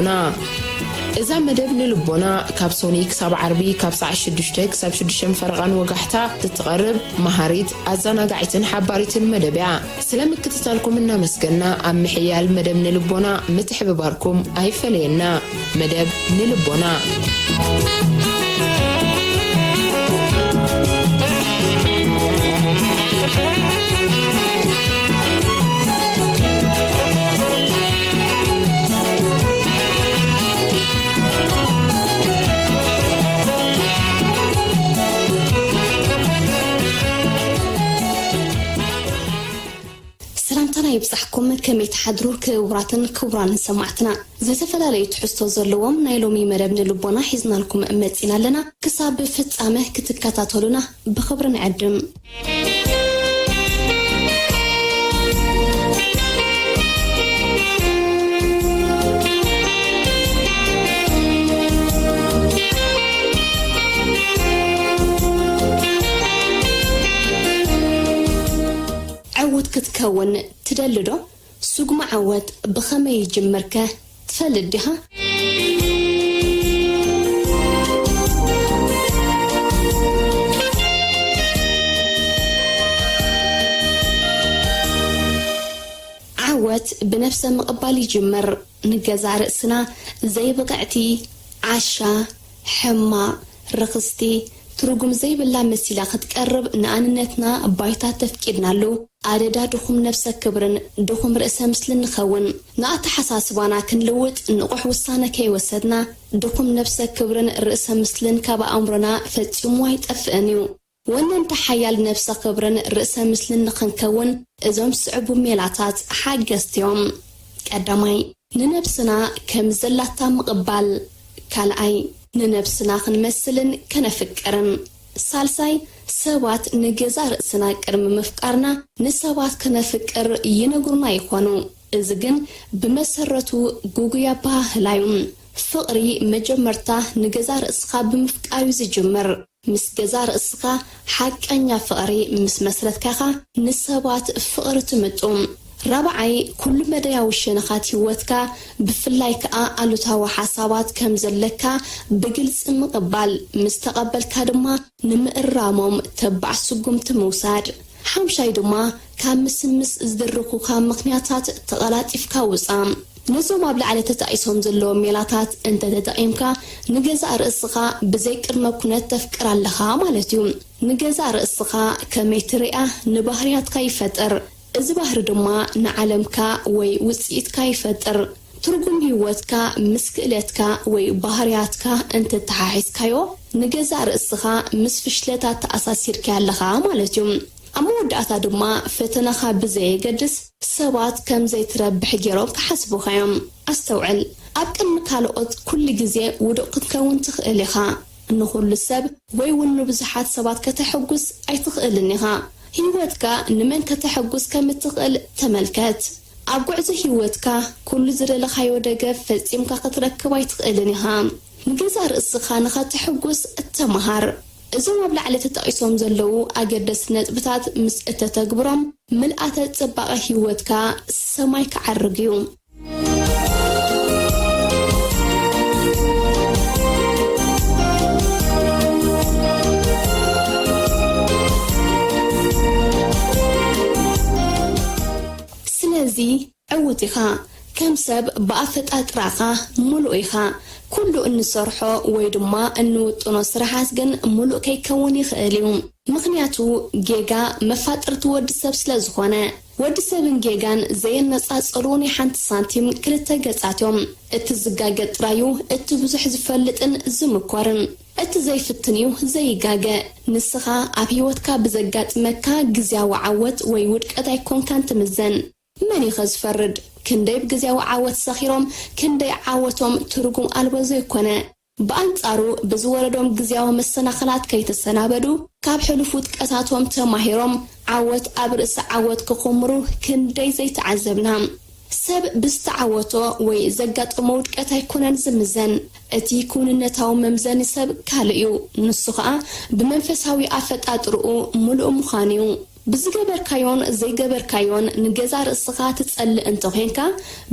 ና። እዛ መደብ ንልቦና ካብ ሶኒ ክሳብ ዓርቢ ካብ ሰዓት ሽዱሽተ ክሳብ ሽዱሽተ ፈረቓን ወጋሕታ እትቐርብ መሃሪት፣ ኣዘናጋዒትን ሓባሪትን መደብ እያ። ስለ ምክትታልኩም እናመስገና፣ ኣብ ምሕያል መደብ ንልቦና ምትሕብባርኩም ኣይፈለየና። መደብ ንልቦና። ሰላምታና ይብጻሕኩም። ከመይ ትሓድሩ ክቡራትን ክቡራንን ሰማዕትና? ዝተፈላለዩ ትሕዝቶ ዘለዎም ናይ ሎሚ መደብ ንልቦና ሒዝናልኩም መጺና ኣለና። ክሳብ ፍጻመ ክትከታተሉና ብኽብሪ ንዕድም። ዕዉት ክትከውን ትደሊ ዶ? ስጉሚ ዓወት ብኸመይ ይጅምርከ ትፈልጥ ዲኻ? ዓወት ብነብሰ ምቕባል ይጅምር። ንገዛእ ርእስና ዘይብቕዕቲ፣ ዓሻ፣ ሕማቕ፣ ርኽስቲ፣ ትርጉም ዘይብላ መሲላ ክትቀርብ ንኣንነትና ባይታ ተፍቂድናሉ። ኣደዳ ድኹም ነብሰ ክብርን ድኹም ርእሰ ምስልን ንኸውን። ንኣተሓሳስባና ክንልውጥ ንቑሕ ውሳነ ከይወሰድና፣ ድኹም ነብሰ ክብርን ርእሰ ምስልን ካብ ኣእምሮና ፈጺሙ ኣይጠፍእን እዩ። ወነንቲ ሓያል ነብሰ ክብርን ርእሰ ምስልን ንኽንከውን እዞም ዝስዕቡ ሜላታት ሓገዝቲ እዮም። ቀዳማይ፣ ንነብስና ከም ዘላታ ምቕባል። ካልኣይ፣ ንነብስና ክንመስልን ከነፍቅርን። ሳልሳይ፣ ሰባት ንገዛእ ርእስና ቅድሚ ምፍቃርና ንሰባት ከነፍቅር ይነግሩና ይኾኑ። እዚ ግን ብመሰረቱ ግጉይ ኣበሃህላ እዩ። ፍቕሪ መጀመርታ ንገዛእ ርእስኻ ብምፍቃር እዩ ዝጅምር። ምስ ገዛእ ርእስኻ ሓቀኛ ፍቕሪ ምስ መስረትካ ኢኻ ንሰባት ፍቕሪ ትምጡ። ራብዓይ፣ ኩሉ መዳያዊ ሸነኻት ህይወትካ፣ ብፍላይ ከኣ ኣሉታዊ ሓሳባት ከም ዘለካ ብግልጺ ምቕባል፣ ምስ ተቐበልካ ድማ ንምእራሞም ተባዕ ስጉምቲ ምውሳድ። ሓምሻይ ድማ፣ ካብ ምስምስ ዝድርኩኻ ምኽንያታት ተቐላጢፍካ ውጻእ። ነዞም ኣብ ላዕሊ ተጣቒሶም ዘለዉ ሜላታት እንተ ተጠቒምካ፣ ንገዛእ ርእስኻ ብዘይ ቅድመ ኩነት ተፍቅር ኣለኻ ማለት እዩ። ንገዛእ ርእስኻ ከመይ ትርእያ ንባህርያትካ ይፈጥር። እዚ ባህሪ ድማ ንዓለምካ ወይ ውጽኢትካ ይፈጥር። ትርጉም ህይወትካ ምስ ክእለትካ ወይ ባህርያትካ እንተተሓሒዝካዮ፣ ንገዛእ ርእስኻ ምስ ፍሽለት ኣተኣሳሲርካዮ ኣለኻ ማለት እዩ። ኣብ መወዳእታ ድማ፣ ፈተናኻ ብዘየገድስ ሰባት ከም ዘይትረብሕ ገይሮም ክሓስቡኻ እዮም። ኣስተውዕል፣ ኣብ ቅድሚ ካልኦት ኩሉ ግዜ ውዱቕ ክትከውን ትኽእል ኢኻ። ንኹሉ ሰብ ወይ እውን ንብዙሓት ሰባት ከተሐጉስ ኣይትኽእልን ኢኻ። ህይወትካ ንመን ከተሐጉስ ከም እትኽእል ተመልከት። ኣብ ጉዕዞ ህይወትካ ኩሉ ዝደለኻዮ ደገፍ ፈጺምካ ክትረክብ ኣይትኽእልን ኢኻ። ንገዛእ ርእስኻ ንኸተሐጉስ ተመሃር። እዞም ኣብ ላዕሊ ተጠቒሶም ዘለዉ ኣገደስቲ ነጥብታት ምስ እተተግብሮም፣ ምልኣተ ጽባቐ ህይወትካ ሰማይ ክዓርግ እዩ። ስለዚ፣ ዕዉት ኢኻ። ከም ሰብ ብኣፈጣጥራኻ ምሉእ ኢኻ። ኩሉ እንሰርሖ ወይ ድማ እንውጥኖ ስራሓት ግን ምሉእ ከይከውን ይኽእል እዩ። ምኽንያቱ፣ ጌጋ መፋጥርቲ ወዲ ሰብ ስለ ዝኾነ። ወዲ ሰብን ጌጋን ዘየነጻጽሩ ናይ ሓንቲ ሳንቲም ክልተ ገጻት እዮም። እቲ ዝጋገ ጥራዩ እቲ ብዙሕ ዝፈልጥን ዝምኮርን። እቲ ዘይፍትን እዩ ዘይጋገ። ንስኻ ኣብ ህይወትካ ብዘጋጥመካ ግዝያዊ ዓወት ወይ ውድቀት ኣይኮንካን ትምዘን። መን እዩ ኸ ዝፈርድ? ክንደይ ብግዝያዊ ዓወት ሰኺሮም፣ ክንደይ ዓወቶም ትርጉም ኣልቦ ዘይኮነ። ብኣንጻሩ፣ ብዝወረዶም ግዝያዊ መሰናኽላት ከይተሰናበዱ፣ ካብ ሕሉፍ ውድቀታቶም ተማሂሮም፣ ዓወት ኣብ ርእሲ ዓወት ክኹምሩ ክንደይ ዘይተዓዘብና። ሰብ ብዝተዓወቶ ወይ ዘጋጠሞ ውድቀት ኣይኮነን ዝምዘን። እቲ ክውንነታዊ መምዘኒ ሰብ ካልእ እዩ። ንሱ ኸኣ ብመንፈሳዊ ኣፈጣጥርኡ ምሉእ ምዃን እዩ። ብዝገበርካዮን ዘይገበርካዮን ንገዛእ ርእስኻ ትጸልእ እንተኾይንካ፣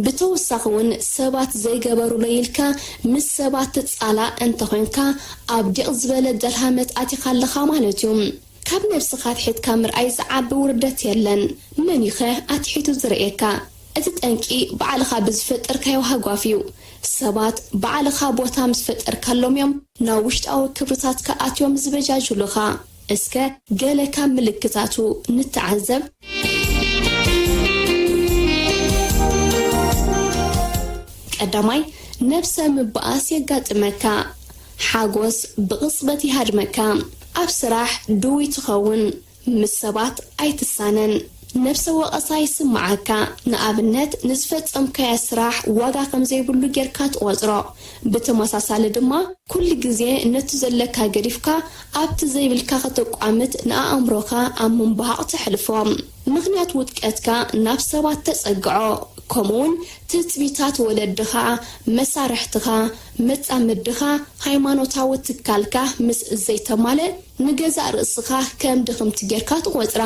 ብተወሳኺ እውን ሰባት ዘይገበሩለይ ኢልካ ምስ ሰባት ትጻላእ እንተኾይንካ፣ ኣብ ዲቕ ዝበለ ደልሃመት ኣቲኻ ኣለኻ ማለት እዩ። ካብ ነብስኻ ኣትሒትካ ምርኣይ ዝዓቢ ውርደት የለን። መን እዩኸ ኣትሒቱ ዝርእየካ? እቲ ጠንቂ ባዕልኻ ብዝፈጠርካዮ ሃጓፍ እዩ። ሰባት ባዕልኻ ቦታ ምስ ፈጠርካሎም እዮም ናብ ውሽጣዊ ክብርታትካ ኣትዮም ዝበጃጅሉኻ። እስከ ገለ ካብ ምልክታቱ ንተዓዘብ። ቀዳማይ፣ ነብሰ ምብኣስ የጋጥመካ። ሓጎስ ብቕጽበት ይሃድመካ። ኣብ ስራሕ ድውይ ትኸውን። ምስ ሰባት ኣይትሳነን። ነብሰ ወቐሳ ይስምዓካ። ንኣብነት፣ ንዝፈጸምካዮ ስራሕ ዋጋ ከም ዘይብሉ ጌርካ ትቖጽሮ። ብተመሳሳሊ ድማ፣ ኩሉ ግዜ ነቲ ዘለካ ገዲፍካ ኣብቲ ዘይብልካ ከተቋምት ንኣእምሮኻ ኣብ ምንባሃቕ ተሕልፎ። ምኽንያት ውድቀትካ ናብ ሰባት ተጸግዖ። ከምኡውን ትጽቢታት ወለድኻ፣ መሳርሕትኻ፣ መጻምድኻ፣ ሃይማኖታዊ ትካልካ ምስ ዘይተማልእ፣ ንገዛእ ርእስኻ ከም ድኽምቲ ጌርካ ትቖጽራ።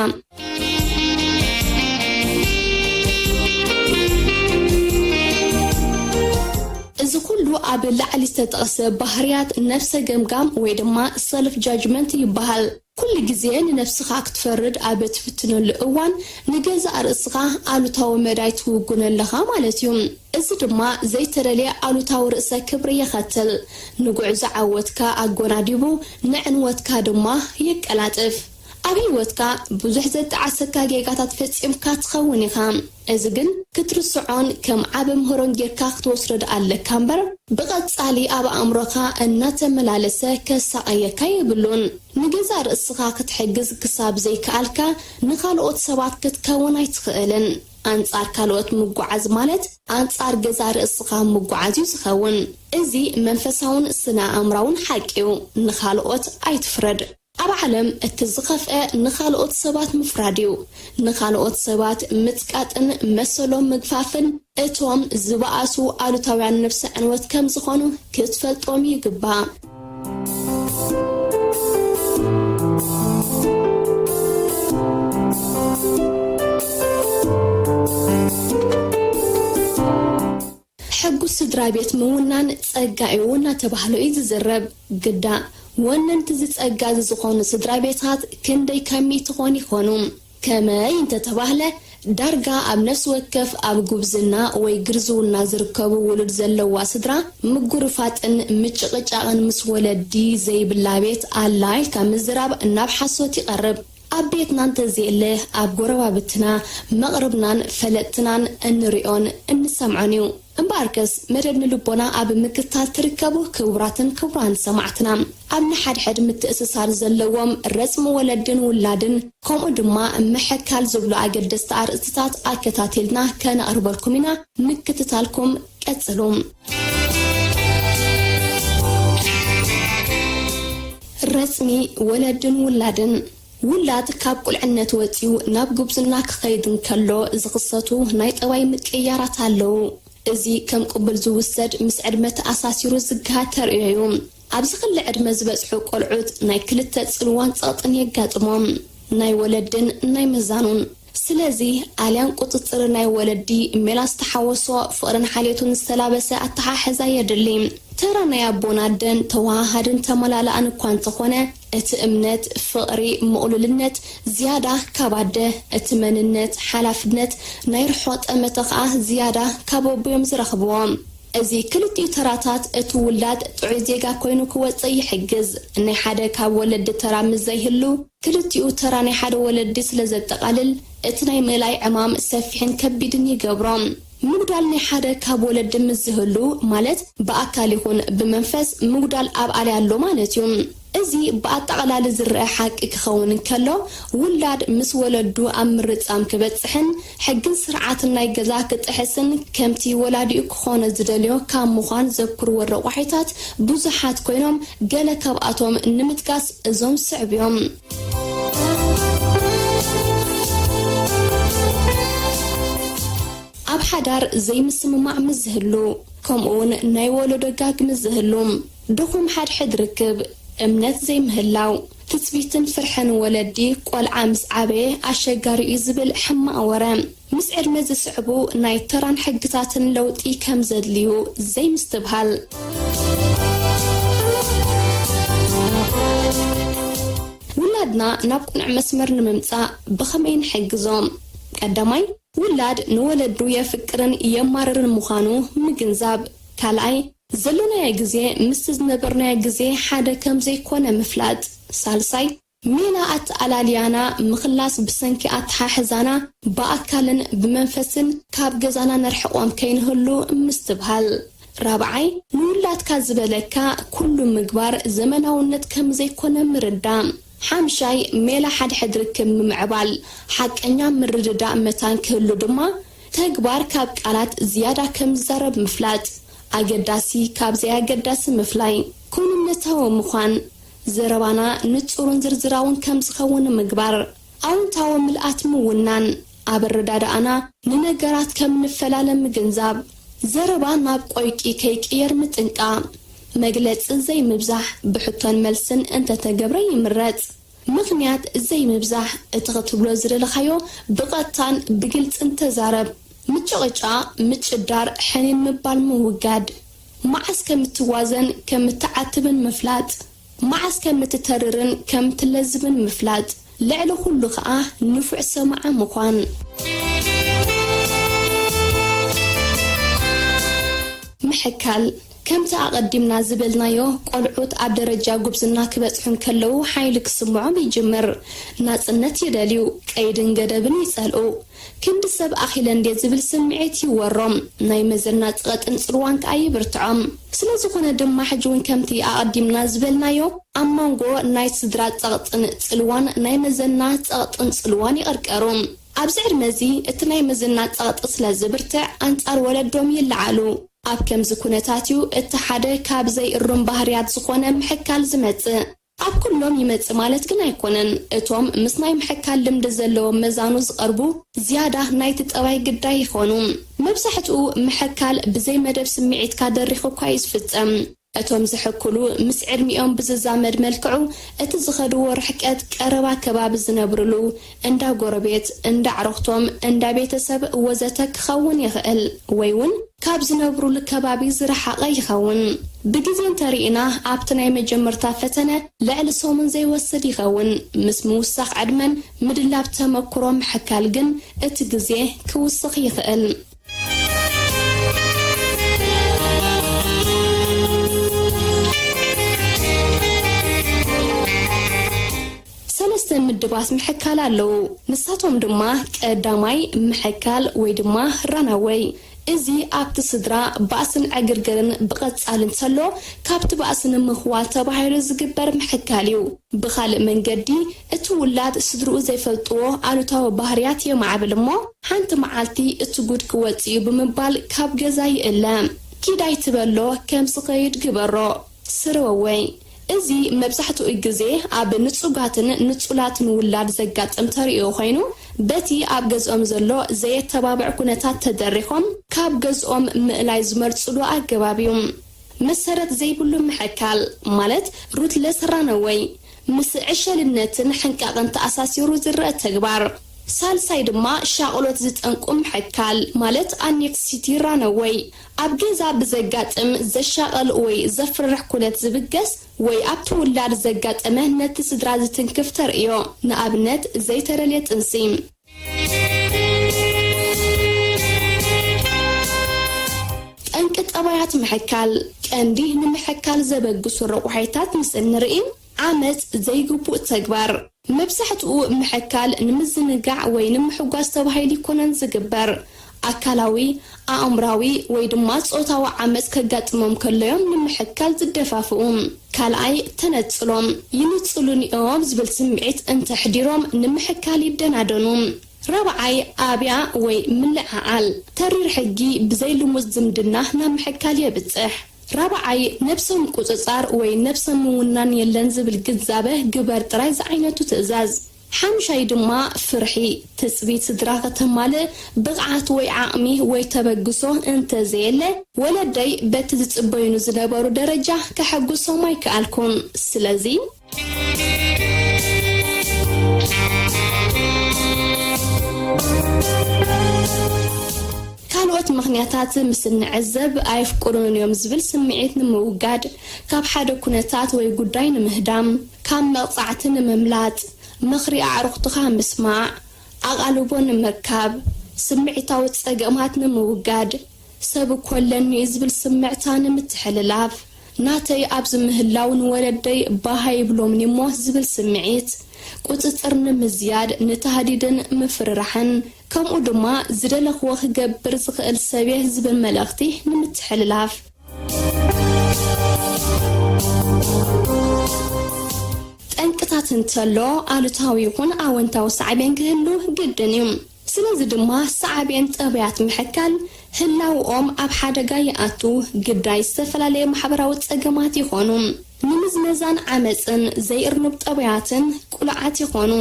እዚ ኩሉ ኣብ ላዕሊ ዝተጠቕሰ ባህርያት ነብሰ ገምጋም ወይ ድማ ሰልፍ ጃጅመንት ይበሃል። ኩሉ ግዜ ንነብስኻ ክትፈርድ ኣብ እትፍትነሉ እዋን፣ ንገዛእ ርእስኻ ኣሉታዊ መዳይ ትውግኖ ኣለኻ ማለት እዩ። እዚ ድማ ዘይተደልየ ኣሉታዊ ርእሰ ክብሪ የኸትል። ንጉዕዞ ዓወትካ ኣጎናዲቡ፣ ንዕንወትካ ድማ የቀላጥፍ። ኣብ ህይወትካ ብዙሕ ዘጣዓሰካ ጌጋታት ፈጺምካ ትኸውን ኢኻ። እዚ ግን ክትርስዖን ከም ዓቢ ምህሮን ጌርካ ክትወስዶ ደኣ ኣለካ እምበር፣ ብቐጻሊ ኣብ ኣእምሮኻ እናተመላለሰ ከሳቕየካ የብሉን። ንገዛእ ርእስኻ ክትሕግዝ ክሳብ ዘይከኣልካ፣ ንኻልኦት ሰባት ክትከውን ኣይትኽእልን። ኣንጻር ካልኦት ምጉዓዝ ማለት ኣንጻር ገዛእ ርእስኻ ምጉዓዝ እዩ ዝኸውን። እዚ መንፈሳውን ስነ ኣእምራውን ሓቂ እዩ። ንኻልኦት ኣይትፍረድ። ኣብ ዓለም እቲ ዝኸፍአ ንኻልኦት ሰባት ምፍራድ እዩ። ንኻልኦት ሰባት ምጽቃጥን መሰሎም ምግፋፍን እቶም ዝበኣሱ ኣሉታውያን ነብሰ ዕንወት ከም ዝኾኑ ክትፈልጦም ይግባእ። ሕጉስ ስድራ ቤት ምውናን ጸጋ እዩ እናተባህለ እዩ ዝዝረብ። ግዳ፣ ወነንቲ እዚ ጸጋ እዚ ዝኾኑ ስድራ ቤታት ክንደይ ካብ ሚእቲ ኮን ይኾኑ? ከመይ እንተተባህለ፣ ዳርጋ ኣብ ነፍሲ ወከፍ ኣብ ጉብዝና ወይ ግርዝውና ዝርከቡ ውሉድ ዘለዋ ስድራ፣ ምጉርፋጥን ምጭቕጫቕን ምስ ወለዲ ዘይብላ ቤት ኣላ ኢልካ ምዝራብ ናብ ሓሶት ይቐርብ። ኣብ ቤትና እንተዘየለ፣ ኣብ ጎረባብትና፣ መቕርብናን ፈለጥትናን እንሪኦን እንሰምዖን እዩ። እምበኣርከስ፣ መደብ ንልቦና ኣብ ምክትታል ትርከቡ ክቡራትን ክቡራን ሰማዕትና፣ ኣብ ንሓድሕድ ምትእስሳር ዘለዎም ረጽሚ ወለድን ውላድን፣ ከምኡ ድማ ምሕካል ዝብሉ ኣገደስቲ ኣርእስትታት ኣከታቲልና ከነቕርበልኩም ኢና። ምክትታልኩም ቀጽሉ። ረጽሚ ወለድን ውላድን። ውላድ ካብ ቁልዕነት ወጺኡ ናብ ጉብዝና ክኸይድ እንከሎ ዝኽሰቱ ናይ ጠባይ ምቅይያራት ኣለዉ። እዚ ከም ቅቡል ዝውሰድ ምስ ዕድመ ተኣሳሲሩ ዝገሃድ ተርእዮ እዩ። ኣብዚ ክሊ ዕድመ ዝበጽሑ ቆልዑት ናይ ክልተ ጽልዋን ጸቕጥን የጋጥሞም፣ ናይ ወለድን ናይ መዛኑን። ስለዚ፣ ኣልያን ቁጽጽር ናይ ወለዲ፣ ሜላ ዝተሓወሶ ፍቕርን ሓልዮትን ዝተላበሰ ኣተሓሕዛ የድሊ። ተራ ናይ ኣቦን ኣደን ተወሃሃድን ተመላላእን እኳ እንተኾነ፣ እቲ እምነት፣ ፍቕሪ፣ ምቕሉልነት ዝያዳ ካብ ኣደ፣ እቲ መንነት፣ ሓላፍነት ናይ ርሖ ጠመተ ኸኣ ዝያዳ ካብ ኣቦ እዮም ዝረኽብዎ። እዚ ክልቲኡ ተራታት እቲ ውላድ ጥዑይ ዜጋ ኮይኑ ክወጽእ ይሕግዝ። ናይ ሓደ ካብ ወለዲ ተራ ምስ ዘይህሉ፣ ክልቲኡ ተራ ናይ ሓደ ወለዲ ስለ ዘጠቓልል፣ እቲ ናይ ምእላይ ዕማም ሰፊሕን ከቢድን ይገብሮ። ምጉዳል ናይ ሓደ ካብ ወለዲ ምስ ዝህሉ፣ ማለት ብኣካል ይኹን ብመንፈስ ምጉዳል ኣብ ኣልያ ኣሎ ማለት እዩ። እዚ ብኣጠቓላሊ ዝረአ ሓቂ ክኸውን እንከሎ፣ ውላድ ምስ ወለዱ ኣብ ምርጻም ክበጽሕን ሕግን ስርዓትን ናይ ገዛ ክጥሕስን፣ ከምቲ ወላዲኡ ክኾኖ ዝደልዮ ካብ ምዃን ዘብክርዎ ረቋሒታት ብዙሓት ኮይኖም፣ ገለ ካብኣቶም ንምጥቃስ እዞም ዝስዕቡ እዮም። ኣብ ሓዳር ዘይምስምማዕ ምስ ዝህሉ፣ ከምኡውን ናይ ወለዶ ጋግ ምስ ዝህሉ፣ ድኹም ሓድሕድ ርክብ፣ እምነት ዘይምህላው፣ ትጽቢትን ፍርሕን ወለዲ፣ ቆልዓ ምስ ዓበየ ኣሸጋሪ እዩ ዝብል ሕማቕ ወረ፣ ምስ ዕድመ ዝስዕቡ ናይ ተራን ሕግታትን ለውጢ ከም ዘድልዩ ዘይምስትብሃል። ውላድና ናብ ቅኑዕ መስመር ንምምጻእ ብኸመይ ንሕግዞም? ቀዳማይ፣ ውላድ ንወለዱ የፍቅርን የማርርን ምዃኑ ምግንዛብ። ካልኣይ፣ ዘሎናዮ ግዜ ምስቲ ዝነበርናዮ ግዜ ሓደ ከም ዘይኮነ ምፍላጥ። ሳልሳይ፣ ሜላ ኣተኣላልያና ምኽላስ ብሰንኪ ኣተሓሕዛና ብኣካልን ብመንፈስን ካብ ገዛና ነርሕቖም ከይንህሉ ምስትብሃል። ራብዓይ፣ ንውላድካ ዝበለካ ኩሉ ምግባር ዘመናውነት ከም ዘይኮነ ምርዳእ። ሓምሻይ፣ ሜላ ሓድሕድ ርክብ ምምዕባል። ሓቀኛ ምርድዳእ መታን ክህሉ ድማ፣ ተግባር ካብ ቃላት ዝያዳ ከም ዝዛረብ ምፍላጥ። ኣገዳሲ ካብ ዘያገዳሲ ምፍላይ። ኩንነታዊ ምዃን። ዘረባና ንጹርን ዝርዝራውን ከም ዝኸውን ምግባር። ኣውንታዊ ምልኣት ምውናን። ኣብ ኣረዳድኣና ንነገራት ከም ንፈላለ ምግንዛብ። ዘረባ ናብ ቆይቂ ከይቅየር ምጥንቃቕ። መግለጺ ዘይምብዛሕ፣ ብሕቶን መልስን እንተተገብረ ይምረጽ። ምኽንያት ዘይምብዛሕ፣ እቲ ክትብሎ ዝደለኻዮ ብቐጥታን ብግልጽን ተዛረብ። ምጭቕጫቕ፣ ምጭዳር፣ ሕኒን ምባል ምውጋድ። መዓስ ከም እትዋዘን ከም እትዓትብን ምፍላጥ። መዓስ ከም እትተርርን ከም እትለዝብን ምፍላጥ። ልዕሊ ኩሉ ኸኣ ንፉዕ ሰማዒ ምዃን። ምሕካል። ከምቲ ኣቐዲምና ዝበልናዮ፣ ቆልዑት ኣብ ደረጃ ጉብዝና ክበጽሑ እንከለዉ ሓይሊ ክስምዖም ይጅምር። ናጽነት ይደልዩ፣ ቀይድን ገደብን ይጸልኡ። ክንዲ ሰብ ኣኺለ እንድየ ዝብል ስምዒት ይወሮም። ናይ መዘና ጸቕጥን ጽልዋን ከኣ ይብርትዖም። ስለ ዝኾነ ድማ ሕጂ እውን ከምቲ ኣቐዲምና ዝበልናዮ፣ ኣብ መንጎ ናይ ስድራ ጸቕጥን ጽልዋን ናይ መዘና ጸቕጥን ጽልዋን ይቕርቀሩ። ኣብዚ ዕድመ እዚ እቲ ናይ መዘና ጸቕጢ ስለ ዝብርትዕ ኣንጻር ወለዶም ይለዓሉ። ኣብ ከምዚ ኩነታት እዩ እቲ ሓደ ካብ ዘይእሩም ባህርያት ዝኾነ ምሕካል ዝመጽእ። ኣብ ኩሎም ይመጽእ ማለት ግን ኣይኮነን። እቶም ምስ ናይ ምሕካል ልምዲ ዘለዎም መዛኑ ዝቐርቡ ዝያዳ ናይቲ ጠባይ ግዳይ ይኾኑ። መብዛሕትኡ ምሕካል ብዘይ መደብ ስምዒትካ ደሪኹ እኳ እዩ ዝፍጸም። እቶም ዝሕክሉ ምስ ዕድሚኦም ብዝዛመድ መልክዑ እቲ ዝኸድዎ ርሕቀት ቀረባ ከባቢ ዝነብርሉ፣ እንዳ ጎረቤት፣ እንዳ ኣዕሩኽቶም፣ እንዳ ቤተሰብ ወዘተ ክኸውን ይኽእል። ወይ እውን ካብ ዝነብሩሉ ከባቢ ዝረሓቐ ይኸውን። ብግዜ እንተርኢና ኣብቲ ናይ መጀመርታ ፈተነ ልዕሊ ሰሙን ዘይወስድ ይኸውን። ምስ ምውሳኽ ዕድመን ምድላብ ተመክሮ ምሕካል ግን እቲ ግዜ ክውስኽ ይኽእል። ሰለስተ ምድባት ምሕካል ኣለዉ። ንሳቶም ድማ ቀዳማይ ምሕካል ወይ ድማ ራናወይ። እዚ ኣብቲ ስድራ ባእስን ዕግርግርን ብቐጻሊ እንተሎ፣ ካብቲ ባእሲ ንምኽዋል ተባሂሉ ዝግበር ምሕካል እዩ። ብኻልእ መንገዲ፣ እቲ ውላድ ስድርኡ ዘይፈልጥዎ ኣሉታዊ ባህርያት የማዕብል እሞ፣ ሓንቲ መዓልቲ እቲ ጉድ ክወጽእ እዩ ብምባል ካብ ገዛ ይእለ። ኪድ ኣይትበሎ፣ ከም ዝኸይድ ግበሮ። ስርወወይ። እዚ መብዛሕትኡ ግዜ ኣብ ንጹጋትን ንጹላትን ውላድ ዘጋጥም ተርእዮ ኮይኑ፣ በቲ ኣብ ገዝኦም ዘሎ ዘየተባብዕ ኩነታት ተደሪኾም ካብ ገዝኦም ምእላይ ዝመርጹሉ ኣገባብ እዩ። መሰረት ዘይብሉ ምሕካል፣ ማለት ሩትለስ ራነወይ፣ ምስ ዕሸልነትን ሕንቃቕን ተኣሳሲሩ ዝረአ ተግባር። ሳልሳይ ድማ ሻቕሎት ዝጠንቁ ምሕካል፣ ማለት ኣኔክሲቲ ራነወይ፣ ኣብ ገዛ ብዘጋጥም ዘሻቐል ወይ ዘፍርሕ ኩነት ዝብገስ ወይ ኣብቲ ውላድ ዘጋጠመ ነቲ ስድራ ዝትንክፍ ተርእዮ፣ ንኣብነት ዘይተደልየ ጥንሲ። ጠንቂ ጠባያት ምሕካል። ቀንዲ ንምሕካል ዘበግሱ ረቑሒታት ምስ እንርኢ፣ ዓመጽ፣ ዘይግቡእ ተግባር። መብዛሕትኡ ምሕካል ንምዝንጋዕ ወይ ንምሕጓስ ተባሂሉ ይኮነን ዝግበር። ኣካላዊ፣ ኣእምራዊ ወይ ድማ ጾታዊ ዓመጽ ከጋጥሞም ከለዮም ንምሕካል ዝደፋፍኡ። ካልኣይ፣ ተነጽሎም። ይንጽሉኒ እዮም ዝብል ስምዒት እንተሕዲሮም ንምሕካል ይደናደኑ። ራብዓይ፣ ኣብያ ወይ ምልዕዓል። ተሪር ሕጊ ብዘይ ልሙድ ዝምድና ናብ ምሕካል የብጽሕ። ራብዓይ፣ ነብሰ ምቁጽጻር ወይ ነብሰ ምውናን የለን ዝብል ግንዛበ ግበር ጥራይ ዝዓይነቱ ትእዛዝ። ሓምሻይ ድማ ፍርሒ፣ ትጽቢት ስድራ ከተማልእ ብቕዓት ወይ ዓቕሚ ወይ ተበግሶ እንተዘየለ፣ ወለደይ በቲ ዝጽበዩኒ ዝነበሩ ደረጃ ከሐጉሶም ኣይከኣልኩን። ስለዚ፣ ያታት ምስ እንዕዘብ ኣየፍቅሩንን እዮም ዝብል ስምዒት ንምውጋድ፣ ካብ ሓደ ኩነታት ወይ ጉዳይ ንምህዳም፣ ካብ መቕጻዕቲ ንምምላጥ፣ ምኽሪ ኣዕሩኽትኻ ምስማዕ፣ ኣቓልቦ ንምርካብ፣ ስምዒታዊ ጸገማት ንምውጋድ፣ ሰብ እኮ ኣለኒ ዝብል ስምዕታ ንምትሕልላፍ፣ ናተይ ኣብዚ ምህላው ንወለደይ ባህ ኣይብሎምን እሞ ዝብል ስምዒት፣ ቁጽጽር ንምዝያድ ንታህዲድን ምፍርራሕን፣ ከምኡ ድማ ዝደለኽዎ ክገብር ዝኽእል ሰብየ ዝብል መልእኽቲ ንምትሕልላፍ። ጠንቅታት እንተሎ ኣሉታዊ ይኹን ኣወንታዊ ሳዕቤን ክህሉ ግድን እዩ። ስለዚ ድማ ሳዕቤን ጠባያት ምሕካል ህላውኦም ኣብ ሓደጋ ይኣቱ፣ ግዳይ ዝተፈላለየ ማሕበራዊ ጸገማት ይኾኑ። ንምዝመዛን ዓመጽን ዘይእርኑብ ጠባያትን ቁሉዓት ይኾኑ።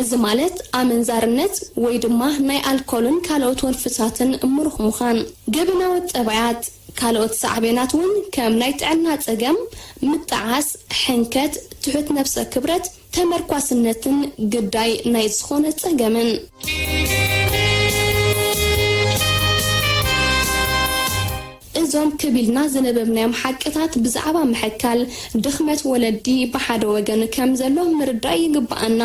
እዚ ማለት ኣመንዛርነት ወይ ድማ ናይ ኣልኮልን ካልኦት ወልፍታትን ምሩኽ ምዃን። ገበናዊ ጠባያት ካልኦት ሳዕቤናት እውን ከም ናይ ጥዕና ጸገም፣ ምጥዓስ፣ ሕንከት፣ ትሑት ነብሰ ክብረት፣ ተመርኳስነትን ግዳይ ናይ ዝኾነ ጸገምን። እዞም ክብ ኢልና ዘነበብናዮም ሓቅታት ብዛዕባ ምሕካል ድኽመት ወለዲ ብሓደ ወገን ከም ዘሎ ምርዳእ ይግብኣና።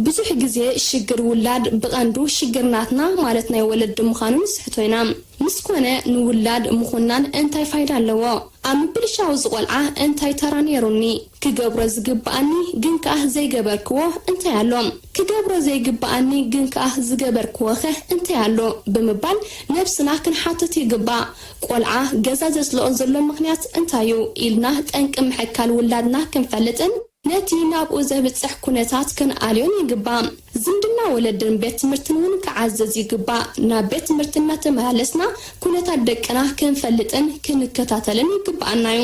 ብዙሕ ግዜ ሽግር ውላድ ብቐንዱ ሽግር ናትና ማለት ናይ ወለዲ ምዃኑ ንስሕቶ ኢና። ምስ ኮነ ንውላድ ምኹናን እንታይ ፋይዳ ኣለዎ? ኣብ ምብልሻው እዚ ቆልዓ እንታይ ተራ ነይሩኒ? ክገብሮ ዝግብኣኒ ግን ከኣ ዘይገበርክዎ እንታይ ኣሎ? ክገብሮ ዘይግብኣኒ ግን ከኣ ዝገበርክዎኸ እንታይ ኣሎ? ብምባል ነብስና ክንሓትት ይግባእ። ቆልዓ ገዛ ዘጽልኦ ዘሎ ምኽንያት እንታይ እዩ? ኢልና ጠንቂ ምሕካል ውላድና ክንፈልጥን ነቲ ናብኡ ዘብጽሕ ኩነታት ክንኣልዮን ይግባእ። ዝምድና ወለድን ቤት ትምህርትን እውን ክዓዝዝ ይግባእ። ናብ ቤት ትምህርቲ እናተመላለስና ኩነታት ደቅና ክንፈልጥን ክንከታተልን ይግብኣና እዩ።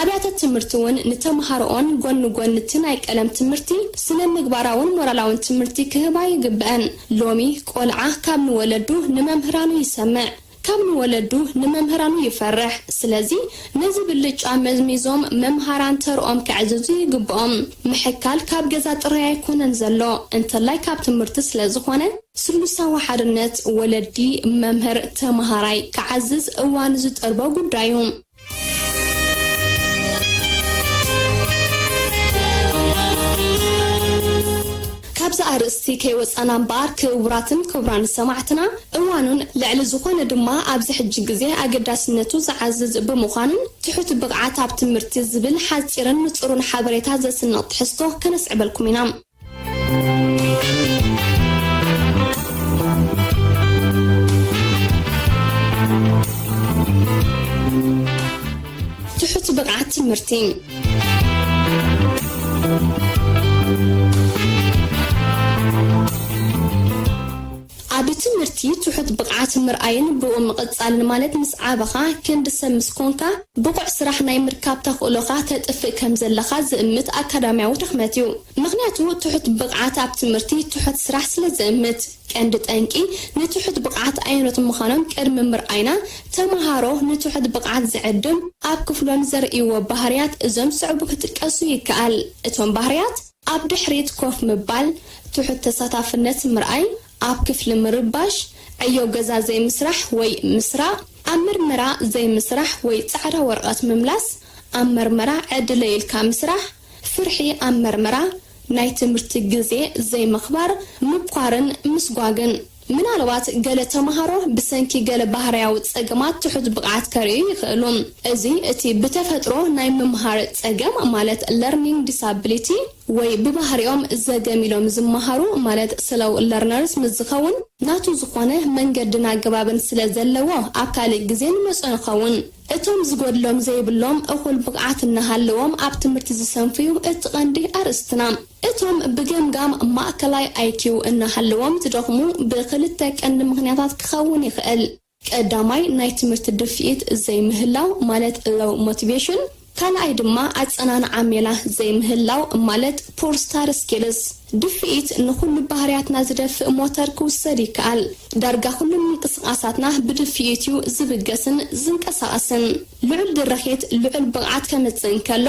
ኣብያተ ትምህርቲ እውን ንተምሃሮኦን ጎኒ ጎኒ እቲ ናይ ቀለም ትምህርቲ ስነ ምግባራውን ሞራላውን ትምህርቲ ክህባ ይግብአን። ሎሚ ቆልዓ ካብ ንወለዱ ንመምህራኑ ይሰምዕ፣ ካብ ንወለዱ ንመምህራኑ ይፈርሕ። ስለዚ ነዚ ብልጫ መዝሚዞም መምሃራን ተርኦም ከዕዝዙ ይግብኦም። ምሕካል ካብ ገዛ ጥራይ ኣይኮነን ዘሎ፣ እንተላይ ካብ ትምህርቲ ስለ ዝኾነ ስሉሳዊ ሓድነት ወለዲ፣ መምህር፣ ተምሃራይ ክዓዝዝ እዋኑ ዝጠልቦ ጉዳይ እዩ። ካብዚ ኣርእስቲ ከይወጻና እምበኣር፣ ክቡራትን ክቡራን ሰማዕትና፣ እዋኑን ልዕሊ ዝኾነ ድማ ኣብዚ ሕጂ ግዜ ኣገዳስነቱ ዝዓዝዝ ብምዃኑን ትሑት ብቕዓት ኣብ ትምህርቲ ዝብል ሓጺርን ንጹርን ሓበሬታ ዘስንቕ ትሕዝቶ ከነስዕበልኩም ኢና። ትሑት ብቕዓት ትምህርቲ። ኣብ ትምህርቲ ትሑት ብቕዓት ምርኣይን ብኡ ምቕጻልን ማለት ምስ ዓበኻ ክንዲ ሰብ ምስ ኮንካ ብቑዕ ስራሕ ናይ ምርካብ ተኽእሎኻ ተጥፍእ ከም ዘለኻ ዝእምት ኣካዳሚያዊ ድኽመት እዩ። ምኽንያቱ ትሑት ብቕዓት ኣብ ትምህርቲ ትሑት ስራሕ ስለ ዝእምት። ቀንዲ ጠንቂ ንትሑት ብቕዓት ኣየኖት ምዃኖም ቅድሚ ምርኣይና፣ ተምሃሮ ንትሑት ብቕዓት ዝዕድም ኣብ ክፍሎም ዘርእይዎ ባህርያት እዞም ዝስዕቡ ክጥቀሱ ይከኣል። እቶም ባህርያት ኣብ ድሕሪት ኮፍ ምባል፣ ትሑት ተሳታፍነት ምርኣይ፣ ኣብ ክፍሊ ምርባሽ፣ ዕዮ ገዛ ዘይምስራሕ ወይ ምስራቕ፣ ኣብ ምርመራ ዘይምስራሕ ወይ ጻዕዳ ወረቐት ምምላስ፣ ኣብ መርመራ ዕድለ ኢልካ ምስራሕ፣ ፍርሒ ኣብ መርመራ፣ ናይ ትምህርቲ ግዜ ዘይምኽባር፣ ምብኳርን ምስጓግን። ምናልባት ገለ ተምሃሮ ብሰንኪ ገለ ባህርያዊ ጸገማት ትሑት ብቕዓት ከርእዩ ይኽእሉ። እዚ እቲ ብተፈጥሮ ናይ ምምሃር ጸገም ማለት ለርኒንግ ዲሳቢሊቲ ወይ ብባህሪኦም ዘገም ኢሎም ዝመሃሩ ማለት ስሎው ለርነርስ ምስ ዝኸውን ናቱ ዝኾነ መንገድን ኣገባብን ስለ ዘለዎ ኣብ ካልእ ግዜ ንመጾ ንኸውን። እቶም ዝጎድሎም ዘይብሎም እኹል ብቕዓት እናሃለዎም ኣብ ትምህርቲ ዝሰንፉ እዩ እቲ ቀንዲ ኣርእስትና። እቶም ብገምጋም ማእከላይ ኣይኪው እናሃለዎም ዝደኽሙ ብኽልተ ቀንዲ ምኽንያታት ክኸውን ይኽእል። ቀዳማይ ናይ ትምህርቲ ድፍኢት ዘይምህላው ማለት ሎው ሞቲቬሽን፣ ካልኣይ ድማ ኣጸናንዓ ሜላ ዘይምህላው ማለት ፑር ስታዲ ስኪልስ። ድፍኢት ንኹሉ ባህርያትና ዝደፍእ ሞተር ክውሰድ ይከኣል። ዳርጋ ኩሉ ምንቅስቓሳትና ብድፍኢት እዩ ዝብገስን ዝንቀሳቐስን። ልዑል ድርኺት ልዑል ብቕዓት ከምጽእ እንከሎ፣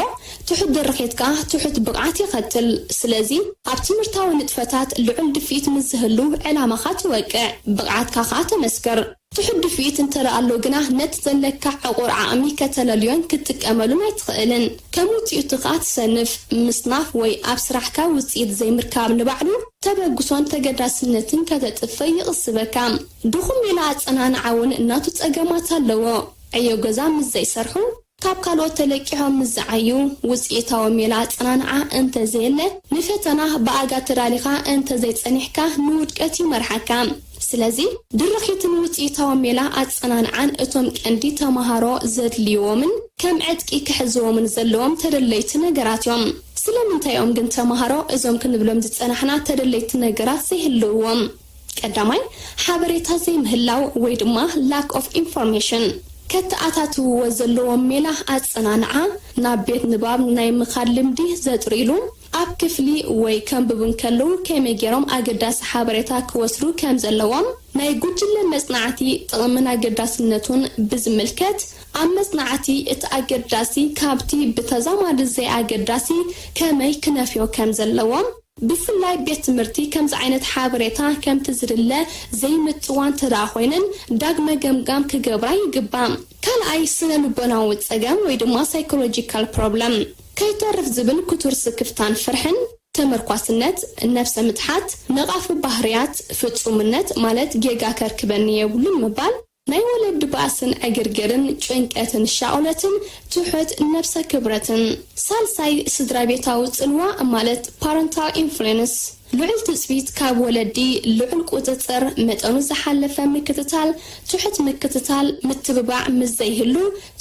ትሑት ድርኺት ከኣ ትሑት ብቕዓት የኸትል። ስለዚ ኣብ ትምህርታዊ ንጥፈታት ልዑል ድፍኢት ምስ ዝህሉ ዕላማኻ ትወቅዕ፣ ብቕዓትካ ከኣ ተመስክር። ትሑት ድፍኢት እንተ ደኣ ኣሎ ግና፣ ነቲ ዘለካ ዕቑር ዓቕሚ ከተለልዮን ክትጥቀመሉን ኣይትኽእልን። ከም ውጽኢቱ ከኣ ትሰንፍ። ምስናፍ ወይ ኣብ ስራሕካ ውጽኢት ዘይምርካብ ንባዕሉ ተበግሶን ተገዳስነትን ከተጥፍእ ይቕስበካ። ድኹም ሜላ ኣጸናንዓ እውን ናቱ ጸገማት ኣለዎ። ዕዮ ገዛ ምስ ዘይሰርሑ፣ ካብ ካልኦት ተለቂሖም ምስ ዝዓዩ፣ ውጽኢታዊ ሜላ ኣጸናንዓ እንተ ዘየለ፣ ንፈተና ብኣጋ ተዳሊኻ እንተ ዘይጸኒሕካ፣ ንውድቀት ይመርሓካ። ስለዚ፣ ድርኺትን ውጽኢታዊ ሜላ ኣጸናንዓን እቶም ቀንዲ ተማሃሮ ዘድልይዎምን ከም ዕጥቂ ክሕዝዎምን ዘለዎም ተደለይቲ ነገራት እዮም። ስለምንታይ እዮም ግን ተማሃሮ እዞም ክንብሎም ዝጸናሕና ተደለይቲ ነገራት ዘይህልውዎም? ቀዳማይ፣ ሓበሬታ ዘይምህላው ወይ ድማ lack of information። ከተኣታትውዎ ዘለዎም ሜላ ኣጸናንዓ፣ ናብ ቤት ንባብ ናይ ምኻድ ልምዲ ዘጥርይሉ፣ ኣብ ክፍሊ ወይ ከንብቡ እንከለዉ ከመይ ገይሮም ኣገዳሲ ሓበሬታ ክወስዱ ከም ዘለዎም፣ ናይ ጉጅለ መጽናዕቲ ጥቕምን ኣገዳስነቱን ብዝምልከት፣ ኣብ መጽናዕቲ እቲ ኣገዳሲ ካብቲ ብተዛማዲ ዘይኣገዳሲ ከመይ ክነፍዮ ከም ዘለዎም፣ ብፍላይ ቤት ትምህርቲ ከምዚ ዓይነት ሓበሬታ ከምቲ ዝድለ ዘይምጥዋ እንተ ደኣ ኮይነን፣ ዳግመ ገምጋም ክገብራ ይግባእ። ካልኣይ፣ ስነ ልቦናዊ ጸገም ወይ ድማ ሳይኮሎጂካል ፕሮብለም። ከይተርፍ ዝብል ክቱር ስክፍታን ፍርሕን፣ ተመርኳስነት፣ ነብሰ ምትሓት፣ ነቓፊ ባህርያት፣ ፍጹምነት ማለት ጌጋ ከርክበኒ የብሉን ምባል፣ ናይ ወለዲ ባእስን ዕግርግርን፣ ጭንቀትን ሻቕሎትን፣ ትሑት ነብሰ ክብረትን። ሳልሳይ፣ ስድራ ቤታዊ ጽልዋ ማለት ፓረንታል ኢንፍሉንስ፣ ልዑል ትጽቢት ካብ ወለዲ፣ ልዑል ቁጽጽር፣ መጠኑ ዝሓለፈ ምክትታል፣ ትሑት ምክትታል፣ ምትብባዕ ምስ ዘይህሉ፣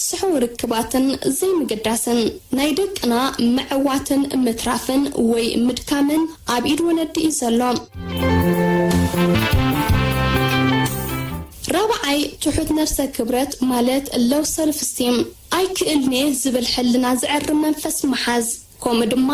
ስሑው ርክባትን ዘይምግዳስን። ናይ ደቅና ምዕዋትን ምትራፍን ወይ ምድካምን ኣብ ኢድ ወለዲ እዩ ዘሎ። ራብዓይ፣ ትሑት ነብሰ ክብረት ማለት ሎው ሰልፍ ስቲም፣ ኣይክእልን'የ ዝብል ሕልና ዘዕሪ መንፈስ ምሓዝ፣ ከምኡ ድማ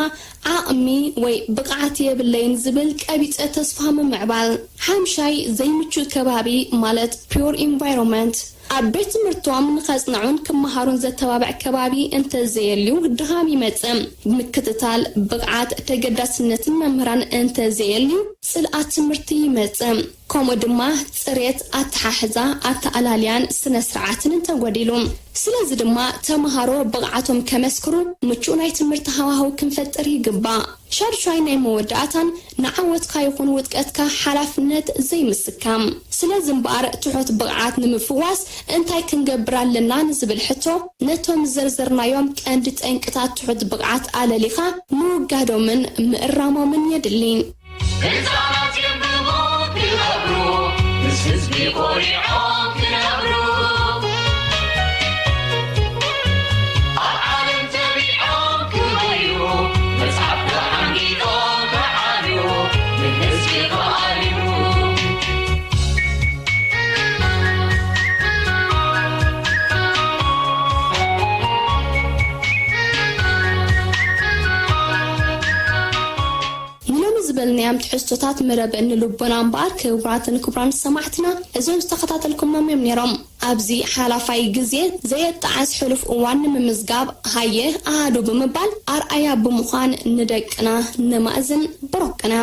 ዓቕሚ ወይ ብቕዓት የብለይን ዝብል ቀቢጸ ተስፋ ምምዕባል። ሓምሻይ፣ ዘይምቹእ ከባቢ ማለት ፒር ኢንቫይሮንመንት፣ ኣብ ቤት ትምህርቶም ንኸጽንዑን ክመሃሩን ዘተባብዕ ከባቢ እንተዘየልዩ ድኻም ይመጽእ። ምክትታል፣ ብቕዓት፣ ተገዳስነትን መምህራን እንተዘየልዩ ጽልኣት ትምህርቲ ይመጽእ። ከምኡ ድማ ጽሬት፣ ኣተሓሕዛ፣ ኣተኣላልያን ስነ ስርዓትን እንተጎዲሉ። ስለዚ ድማ ተምሃሮ ብቕዓቶም ከመስክሩ ምቹእ ናይ ትምህርቲ ሃዋህው ክንፈጥር ይግባእ። ሻድሻይ ናይ መወዳእታን ንዓወትካ ይኹን ውድቀትካ ሓላፍነት ዘይምስካም። ስለዚ እምበኣር ትሑት ብቕዓት ንምፍዋስ እንታይ ክንገብር ኣለና ንዝብል ሕቶ ነቶም ዝዘርዘርናዮም ቀንዲ ጠንቅታት ትሑት ብቕዓት ኣለሊኻ ምውጋዶምን ምእራሞምን የድሊ። ህፃናት የንብቡ ክነብሩ ምስ ህዝቢ ኮሪዖም ክነብሩ ኣብ ዓለም ተቢዖም ክበዩ መፅሓፍ ተሓንጊጦም ክዓብዩ ንህዝቢ ክኣልዩ። ንሎሚ ዝበልናዮም ትሕዝቶታት መደብ እንልቦና እምበኣር፣ ክቡራትን ክቡራን ሰማዕትና፣ እዞም ዝተኸታተልኩሞም እዮም ነይሮም። ኣብዚ ሓላፋይ ግዜ ዘየጣዕስ ሕሉፍ እዋን ንምምዝጋብ፣ ሃየ ኣሃዱ ብምባል ኣርኣያ ብምዃን ንደቅና ነማእዝን። ብሮክና።